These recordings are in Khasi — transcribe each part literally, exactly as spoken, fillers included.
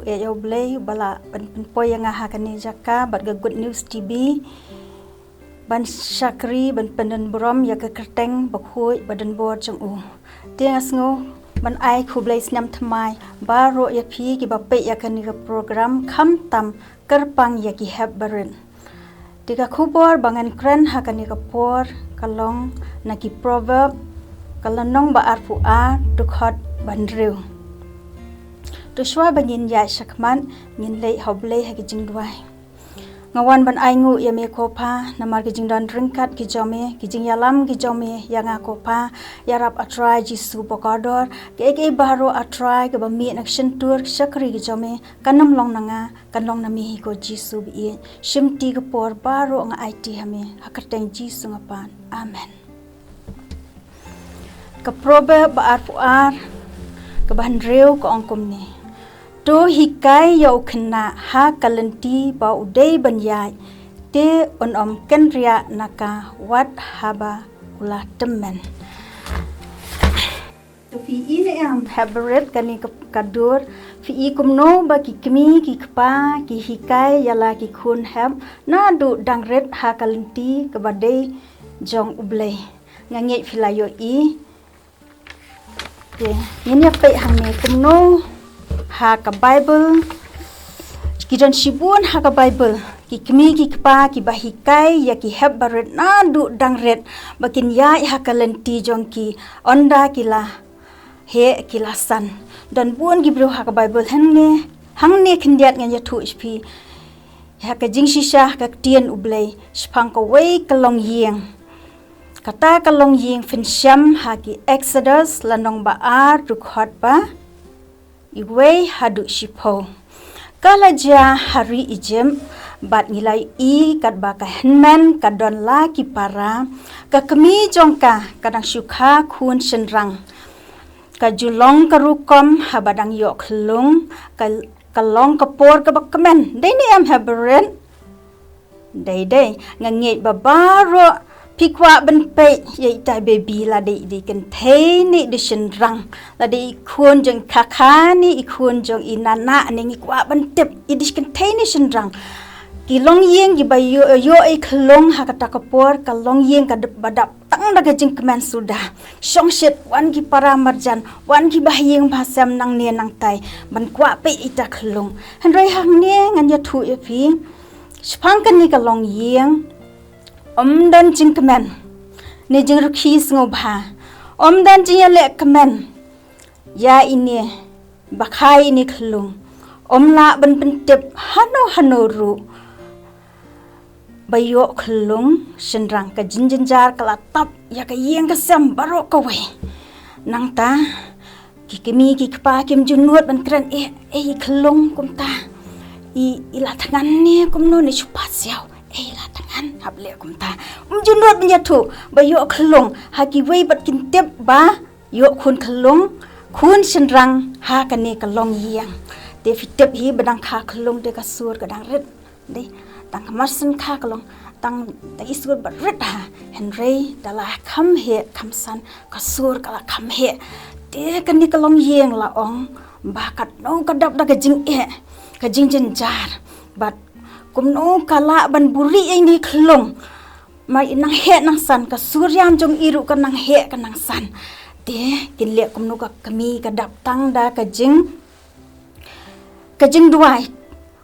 Ïa U Blei ba la ban pynpoi ïa nga ha kane jaka bad ka Good News T V ban shakri ban pyndon burom ïa ka kyrteng bakhuid ba donbor jong u. Te nga sngew ban ai khublei snem thymmai baroh ïa phi kiba peit ïa kane ka program, khamtam kyrpang ïa ki hep barit. Te ka khubor ba ngan kren ha kane ka por ka long na ki Proverb, ka lynnong ba arphew ar, dkhot ba hynriew. To shuwa ba ngin ïaid shakhmat, ngin leit ha U Blei ha ki jingduwai. Nga wan ban ainguh ïa me ko Pa, namar ki jingdon ryngkat ki jong me, ki jingïalam ki jong me ïa nga ko Pa. Ïarap, A Trai Jisu ba kordor, kaei kaei baroh A Trai kaba mih na ka shyntur ka shakri ki jong me, kan ym long na nga, kan long na me hi ko Jisu ba ïeit. Shimti ka por baroh nga aiti ha me, ha ka kyrteng Jisu nga pan. Amen. Ka Proverb ba arphew ar, kaba hynriew ka ong kumne: To hikai ïa u khynnah ha ka lynti ba u dei ban ïaid, te un ym kynriah na ka wat haba u la tymmen. To phi i ne em, hep barit, kane ka, ka dur, phi i kumno ba ki kmie ki kpa ki hikai ïa la ki khun hep naduh dang rit ha ka lynti kaba dei jong U Blei? Nga ngeit phi la ïohi. Te ngin ïa peit hangne kumno ha ka Baibl. Ki don shibun ha ka Baibl ki kmie ki kpa kiba hikai ïa ki hep barit naduh dang rit ba kin ïaid ha ka lynti jong ki, ynda ki la heh ki la san. Don bun ki briew ha ka Baibl. Hangne, hangne khyndiat ngan ïathuh ïa phi ha ka jingshisha ka ktien U Blei shaphang kawei ka longïing. Kata ka longïing phin shem ha ki Exodus lynnong ba ar, dkhot ba iwei haduh shiphew. Ka la jia ha ri Ijip, bad ngi la ïohi katba ka hynmen ka don la ki para, ka kmie jong ka ka dang shu kha khun shynrang. Ka ju long ka rukom haba dang ïoh khyllung, ka, ka long ka por kaba kmen. Dei ne em, hep barit? Dei, dei. Nga ngeit ba baroh phi kwah ban peit ïa ita i baby, lada i dei kynthei ne i dei shynrang, lada i khun jong i khakha ne i khun jong i nanah ne, ngi kwah ban tip i dei kynthei ne shynrang. Ki longïing kiba ïoh, ïoh i khyllung ha kata ka por, ka longïing ka dep ba dap tang da ka jingkmen suda. Shongshit, wan ki para marjan, wan ki bahaïing bahasem nangne nangtai ban kwah peit ita khyllung. Hynrei hangne ngan ïathuh ïa phi shaphang kane ka longïing. Ym don jingkmen ne jingrkhie sngewbha, ym don jingïaleh kmen ïa ine ba kha ine khyllung. Ym lah ban pyntip hano hano ruh ba ïoh khyllung shynrang. Ka jingjynjar ka la tap ïa ka ïing ka sem baroh kawei. Nangta ki kmie ki kpa kim ju nud ban kren, eh, eh, i khyllung kumta, i, i la thngan ne kumno ne, shu pat siaw, eh, i la thngan, hap leh kumta. Ym ju nud ban ïathuh ba ïoh khyllung ha kiwei pat kin tip ba ïoh khun khyllung, khun shynrang ha kane ka longïing. Te phi tip hi ba dang kha khyllung te ka sur ka dang rit. Dei, tang ka mar shen kha ka long tang, tang i sur ba rit ha. Hynrei da la kham heh kham san, ka sur ka la kham heh. Te kane ka longïing la ong ba katno ka dap da ka jingeh, ka jingjynjar, bad kumno ka lah ban buhrieh ïa ine i khyllung. Mar i nang heh nang san, ka sur ïam jong i ruh ka nang heh ka nang san. Te kin leh kumno ka kmie, ka dap tang da ka jing, ka jingduwai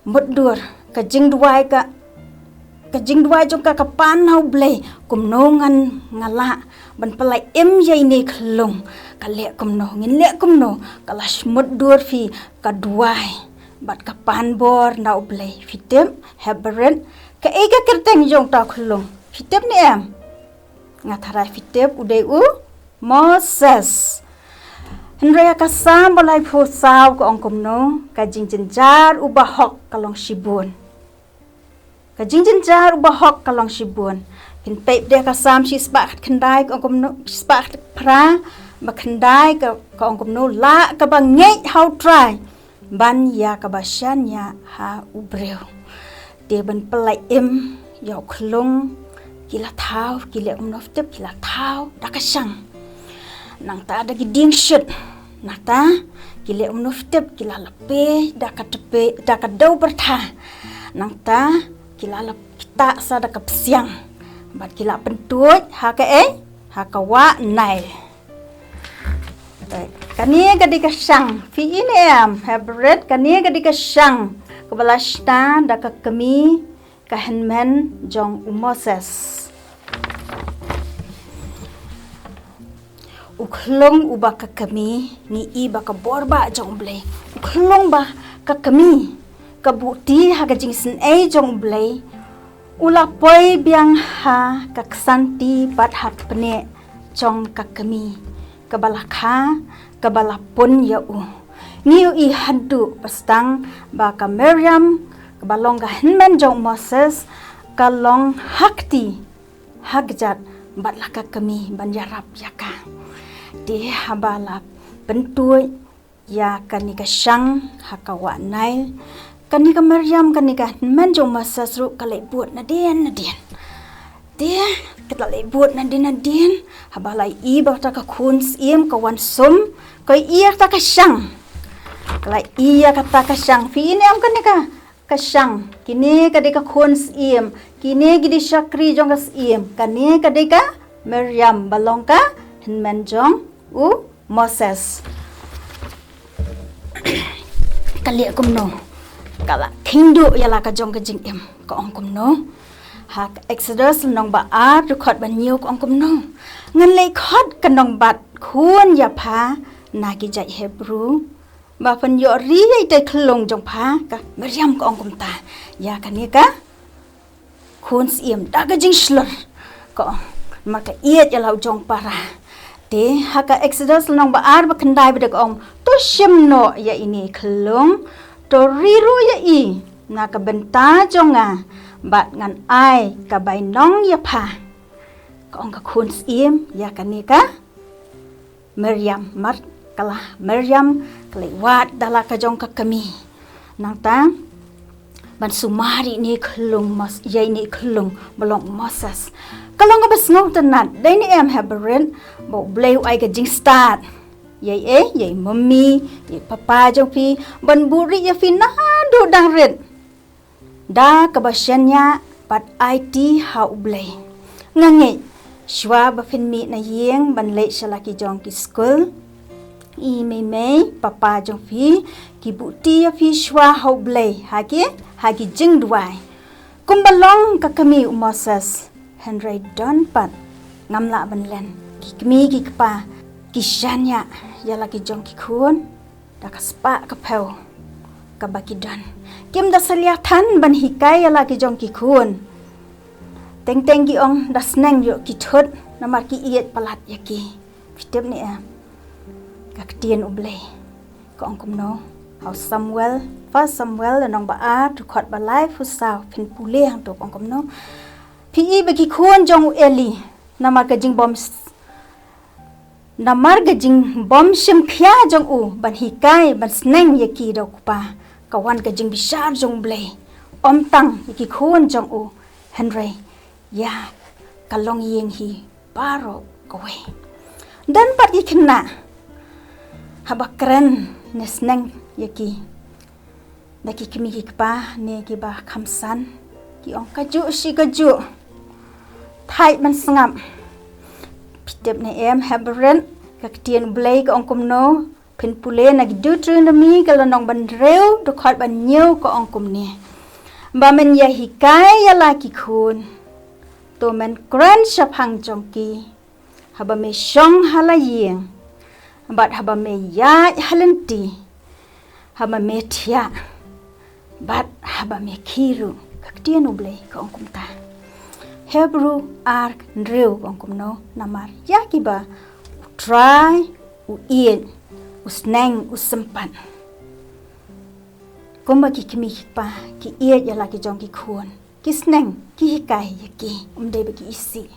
mutdur, ka jingduwai ka, ka jingduwai jong ka ka pan na U Blei, kumno ngan, nga lah ban pynlait im ïa ine i khyllung. Ka leh kumno, ngin leh kumno? Ka la shmutdur phi, ka duwai bad ka pan bor na U Blei. Phi tip, hep barit, kaei ka kyrteng jong uta u khyllung? Phi tip ne em? Nga tharai phi tip, u dei u Moses. Hynrei ha ka Salm ba laiphew saw ka ong kumno? Ka jingjynjar u bahok ka long shibun. Ka jingjynjar u bahok ka long shibun. Phin peit de ha ka Salm shispah khatkhyndai ka ong kumno, shispah khatphra ba khyndai ka, ka ong kumno? Lah kaba ngeit ha U Trai ban ïa kaba shaniah ha u briew. Te ban pynlait im ïa u khyllung, ki la thaw, ki leh kumno phi tip, ki la thaw da ka shang. Nangta da ki dieng shit. Nangta ki leh kumno phi tip? Ki la leh pei da ka tepei, da ka dew pyrtha. Nangta ki la leh kita sa da ka psiang. Bad ki la pyntuid ha ka ei, ha ka wah Nail. Kane ka dei ka shang, phi i ne em, ha Brit, kane ka dei ka shang kaba la shna da ka kmie ka hynmen jong u Moses. U khlung uba ka kmie, ngi i ba ka bor ba jong U Blei. U khlung ba ka kmie, ka buhti ha ka jingsnei jong U Blei. U la poi biang ha ka ksanti bad ha pneh jong ka kmie kaba la kha, kaba la pun ïa u. Ngi ïohi haduh ba sdang ba ka Miriam kaba long ka hynmen jong u Moses ka long ha kti ha kjat bad la ka kmie ban ïarap ïa ka. Te haba la pyntuid ïa kane ka shang ha ka wah Nail, kane ka Miriam, kane ka hynmen jong u Moses ruh ka leit bud nadien nadien. Te ka leit bud nadien nadien, haba la i ba kata ka khun syiem ka wan sum, ka i ïa kata ka shang. Ka la i ïa kata ka shang, phi i ne em kane ka, ka shang, kine ka dei ka khun syiem, kine ki dei shakri jong ka syiem, kane ka dei ka Miriam ba long ka hynmen jong u Moses. Ka leh kumno? Ka la kheiñ duh ïa la ka jong ka jingim, ka ong kumno? Ha ka Exodus lynnong ba ar dkhot ba hynñiew ka ong kumno? Ngan leit khot ka nongbat khun ïa pha na ki jait Hebru, ba phin ïoh ri ïa itei khlung jong pha. Ka Miriam ka ong kumta ïa kane ka khun syiem da ka jingshlur, ka ong, namar ka ïeit ïa la u jong para. Te ha ka Exodus lynnong ba ar ba khyndai ba da ka ong, to shim noh ïa ine i khlung, to ri ruh ïa i na ka bynta jong nga, bad ngan ai ka bainong ïa pha, ka ong ka khun syiem ïa kane ka Miriam. Mar ka la Miriam ka leit wad da la ka jong ka kmie. Nangta ban sumar ïa ine i khlung Mos-, ïa ine i khlung ba long Moses, ka long kaba sngewtynnat, dei ne em ha Brit, ba U Blei u ai ka jingstad ïa i, eh, ïa i mummy, ïa i papa jong phi, ban buhrieh ïa phi naduh dang rit da kaba shaniah bad aiti ha U Blei. Nga ngeit shuwa ba phin mih na ïing ban leit sha la ki jong ki skul, i mei mei papa jong phi ki buhti ïa phi shuwa ha U Blei, ha ki, ha ki jingduwai, kumba long ka kmie u Moses. Hynrei don pat, ngam lah ban len, ki kmie ki kpa ki shaniah ïa la ki jong ki khun da ka spah ka phew kaba ki don. Kim da salia than ban hikai ïa la ki jong ki khun. Teng teng ki ong da sneng ïoh ki thut namar ki ïeit palat ïa ki. Phi tip ne em ka ktien U Blei ka ong kumno? Ha u Samuel, First Samuel lynnong ba ar dkhot ba lai phew saw, phin pule hangto, ka ong kumno? Phi i ba ki khun jong u Eli, namar ka jingbym s-, namar ka jingbym shim khia jong u ban hikai ban sneng ïa ki da u kpa, ka wan ka jingbishar jong U Blei, ym tang ïa ki khun jong u, hynrei ïa ka longïing hi baroh kawei. Don pat ki khynnah, haba kren ne sneng ïa ki da ki kmie ki kpa ne kiba kham san, ki ong kajuh shi kajuh, thait ban sngap. Phi tip ne em ha Brit, ka ktien U Blei ka ong kumno? Phin pule na ki Deuteronomy ka lynnong ba hynriew dkhot ba hynñiew, ka ong kumne: Ba men ïa hikai ïa la ki khun, to men kren shaphang jong ki haba me shong ha la ïing, bad haba me ïaid ha lynti, haba me thiah, bad haba me khie ruh. Ka ktien U Blei ka ong kumta. Hebru ar hynriew ka ong kumno? Namar ïa kiba U Trai u ïeit, u sneng, u sympat. Kumba ki kmie ki kpa ki ïeit ïa la ki jong ki khun, ki sneng, ki hikai ïa ki, ym dei ba ki isih.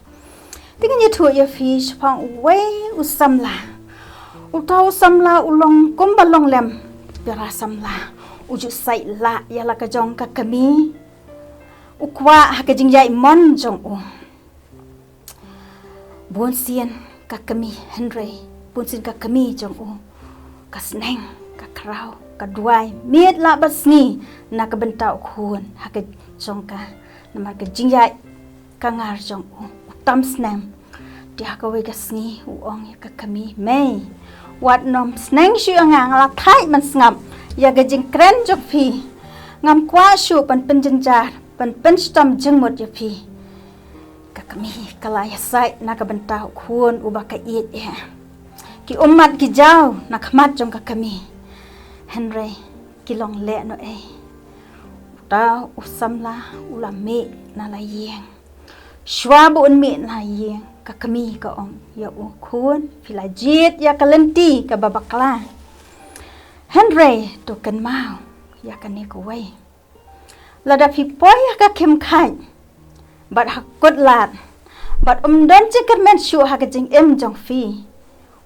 Te ngan ïathuh ïa phi shaphang uwei u samla. Uta u samla u long kumba long lem para samla. U ju said lah ïa la ka jong ka kmie. U kwah ha ka jingïaid mon jong u. Bun sien ka kmie, hynrei bun sien ka kmie jong u ka sneng, ka khraw, ka duwai miet lah bad sngi na ka bynta u khun ha ka jong ka, namar ka jingïaid ka ngar jong u, u tam snem. Te ha kawei ka sngi u ong ïa ka kmie, Mei, wat nym sneng shuh ïa nga, nga la thait ban sngap ïa ka jingkren jong phi. Ngam kwah shuh ban pynjynjar, ban pynshitom jingmut ïa phi. Ka kmie ka la ïasaid na ka bynta u khun uba ka ïeit eh. Ki ummat ki jaw na khmat jong ka kmie. Hynrei ki long leh noh ei. Uta u samla u la mih na la ïing. Shuwa ba un mih na ïing, ka kmie ka ong ïa u, Khun, phi la jied ïa ka lynti kaba bakla. Hynrei to kynmaw ïa kane kawei. Lada phi poi ha ka khim khaid bad ha kut lad, bad ym don jingkyrmen shuh ha ka jingim jong phi,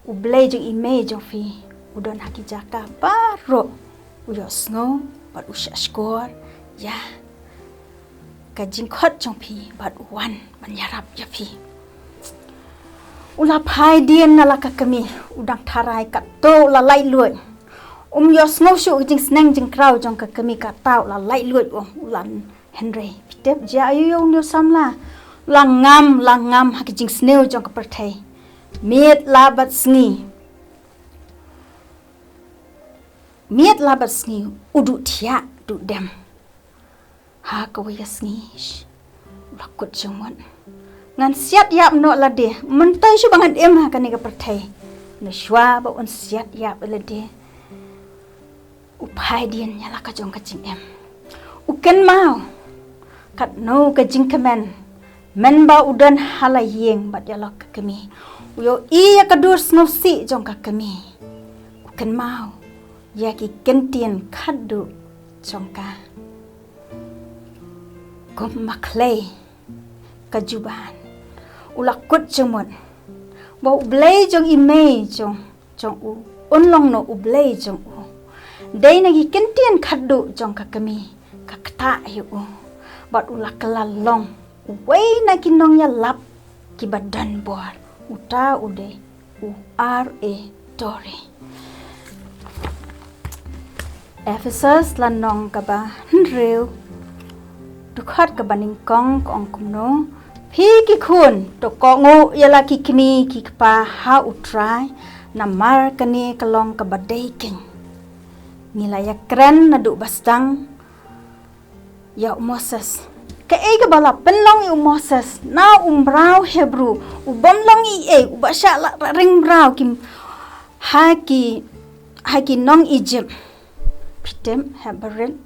U Blei jong i mei jong phi u don ha ki jaka baroh, u ïohsngew bad u shahshkor ïa ka jingkhot jong phi bad u wan ban ïarap ïa phi. U la phai dien na la ka kmie, u dang tharai, katto u la laitluid. Um ïohsngew shuh ka jingsneng jingkhraw jong ka kmie, katto u la laitluid, u ong, u la Hynrei phi tip jia aïu ïa une u samla? La ngam, la ngam ha ka jingsniew jong ka pyrthei. Miet lah bad sngi, miet lah bad sngi u duh thiah duh dem. Ha kawei ka sngi, sh, u la kut jingmut, ngan siat ïap noh lade, mynta shuh ba ngan im ha kane ka pyrthei. Nushuwa ba un siat ïap lade, u phai dien ïa la ka jong ka jingim. U kynmaw katno ka jingkmen mynba u don ha la ïing bad ïa la ka kmie. U ïohi ïa ka dur sngewsih jong ka kmie. U kynmaw ïa ki kyntien khatduh jong ka. Kum ma khlei ka juban, u la kut jingmut ba U Blei jong i mei jong jong u un long noh U Blei jong u. Dei na ki kyntien khatduh jong ka kmie ka ktah ïa u, bad u la kylla long uwei na ki nongïalap kiba don bor. Uta u dei u R A Torrey. Ephesos lynnong kaba hynriew, dkhot kaba nyngkong ka ong kumno: Phi ki khun, to kohnguh ïa la ki kmie ki kpa ha U Trai, namar kane ka long kaba dei keiñ. Ngi la ïakren naduh ba sdang ïa u Moses. Kaei kaba la pynlong ïa u Moses na u mraw Hebru, u bym long ei ei, uba shah la ring mraw ki ha ki, ha ki nong Egypt. Phi tip, hap ba rit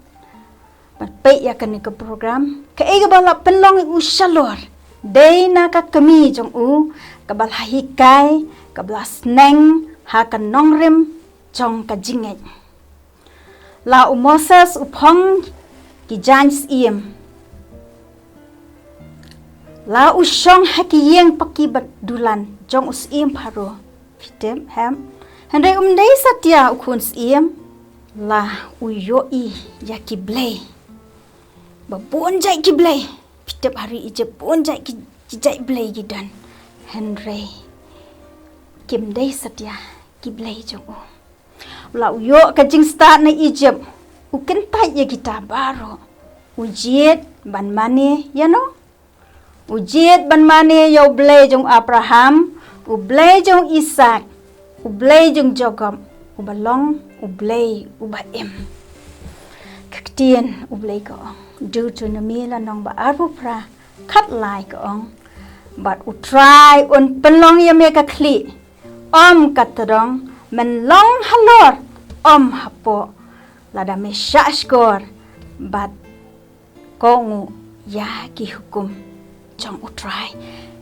ban peit ïa kane ka program. Kaei kaba la pynlong ïa u shalor, dei na ka kmie jong u kaba la hikai, kaba la sneng ha ka nongrim jong ka jingngeit. La u Moses u phong ki jaiñ syiem. La u shong ha ki ïing paki ba dulan jong u syiem Pharaoh. Phi tip, hep? Hynrei um dei satia u khun syiem. La u ïohi ïa ki blei. Ba bun jait ki blei. Phi tip, ha ri Egypt bun jait ki, ki jait blei ki don. Hynrei kim dei satia ki blei jong u. La u ïoh ka jingstad na Egypt, u kyntait ïa kita baroh. U jied ban mane ïa no? U jied ban mane ïa U Blei jong Abraham, U Blei jong Isak, U Blei jong Jakob, uba long U Blei uba im. Ka ktien U Blei ka ong, Deuteronomi lynnong ba arphew phra, khatlai ka ong: Bad U Trai un pynlong ïa me ka khlieh, ym ka tdong, men long halor, ym hapoh, lada me shahshkor bad kohnguh ïa ki hukum jong U Trai.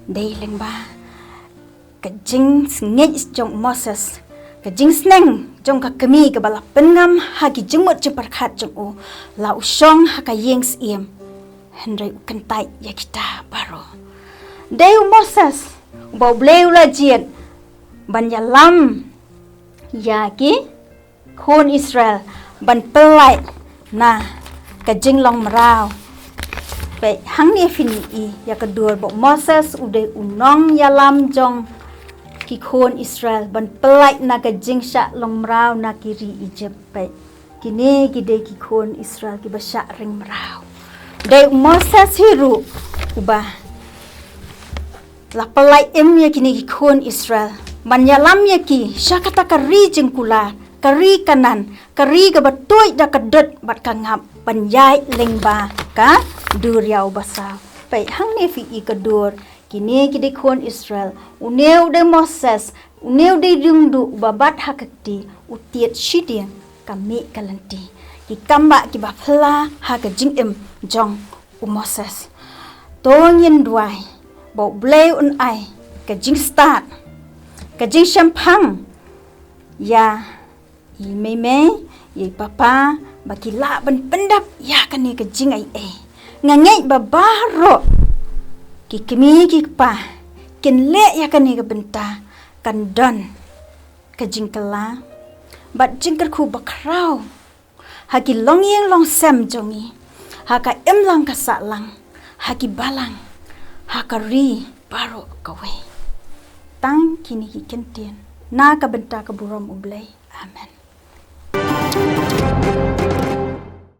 Dei lyngba ka jingsngewsih jong u Moses, ka jingsneng jong ka kmie kaba la pynngam ha ki jingmut jingpyrkhat jong u, la u shong ha ka ïing syiem. Hynrei u kyntait ïa kita baroh. Dei u Moses uba U Blei u la jied ban ïalam ïa ki khun Israel ban pyllait na ka jinglong mraw. Peit hangne phin ïohi ïa ka dur ba u Moses u dei u nongïalam jong ki khun Israel ban pyllait na ka jingshah long mraw na ki ri Egypt. Peit, kine ki dei ki khun Israel kiba shah ring mraw. Dei u Moses hi ruh uba la pyllait im ïa kine ki khun Israel ban ïalam ïa ki sha kata ka ri jingkular, ka ri Kanan, ka ri kaba tuid da ka dud bad ka ngap, ban ïaid lyngba ka dur ïa u basaw. Peit hangne phi i ka dur, kine ki dei khun Israel, une u dei Moses, une u dei ringdu uba bat ha ka kti, u tied shidien ka mih ka lynti. Ki kam ba kiba phylla ha ka jingim jong u Moses. To ngin duwai ba U Blei un ai ka jingstad, ka jingshemphang ïa i mei mei, ïa i papa, ba ki lah ban pyndap ïa kane ka jingaiei. Nga ngeit ba baroh ki kmie ki kpa kin leh ïa kane ka bynta, kan don ka jingkylla bad jingkyrkhu bakhraw ha ki longïing longsem jong ngi, ha ka imlang ka sahlang, ha ki balang, ha ka ri baroh kawei. Tang kine ki kyntien na ka bynta ka burom U Blei. Amen.